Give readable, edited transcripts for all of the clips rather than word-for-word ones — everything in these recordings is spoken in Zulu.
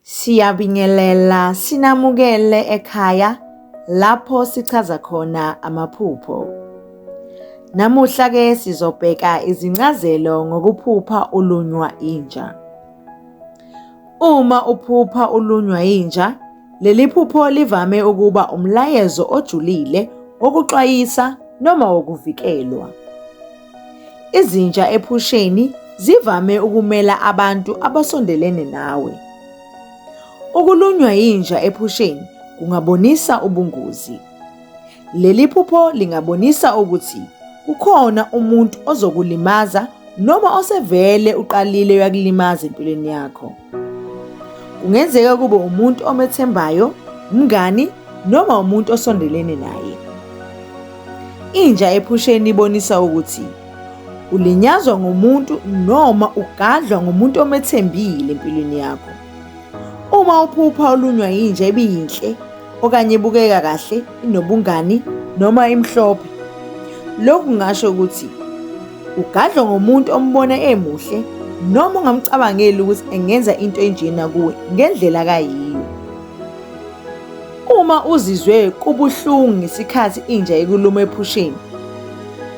Siyabingelela sinamukele ekhaya lapho sichaza khona amaphupho. Namuhla ke sizobheka izincazelo ngokuphupha ulunywa inja. Uma uphupha ulunywa inja, leli phupho livame ukuba umlayezo ojulile wokuxwayisa noma wokuvikelwa. Izinja ephusheni zivame ukumela abantu abasondelene nawe. Ukulunywa yinja ephusheni kungabonisa ubungozi. Leli phupho lingabonisa ukuthi kukhona umuntu ozokulimaza noma osevele uqalile uyakulimaza empilweni yakho. Kungenzeka kube umuntu omethembayo, umngani noma umuntu osondelene naye. Inja ephusheni ibonisa ukuthi ulinyazwa ngumuntu noma ugadlwa ngumuntu omethembile empilweni yakho. Uma uphupha ulunywa yinja ebiyinhle okanye ibukeka kahle, inobungani noma imhlophe, lokhu kungasho ukuthi ugadlwa ngomuntu ombona emuhle noma ungamcabangeli ukuthi engenza into enjena kuwe ngendlela kayiyo. Uma uzizwe kubuhlungu ngesikhathi inja ikuluma ephusheni,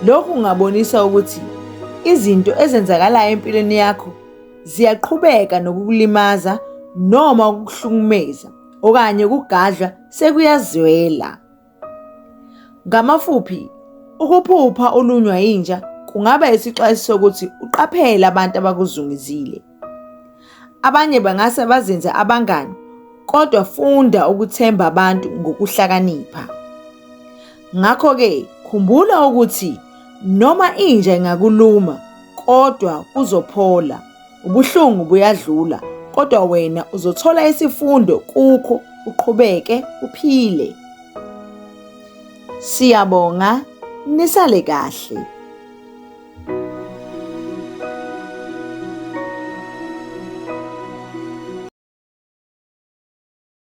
lokhu kungabonisa ukuthi izinto ezenzakalayo empilweni yakho ziyaqhubeka nokukulimaza noma ukukuhlukumeza okanye ukugadlwa sekuyazwela. Ngamafuphi, ukuphupha ulunywa yinja kungaba isixwayiso sokuthi uqaphele abantu abakuzungezile. Abanye bangase bazenze abangani, kodwa funda ukuthemba abantu ngokuhlakanipha. Ngakho-ke, khumbula ukuthi noma inja ingakuluma kodwa kuzophola. Ubuhlungu buyadlula, kodwa wena uzothola isifundo kukho uqhubeke uphile. Siyabonga, nisale kahle.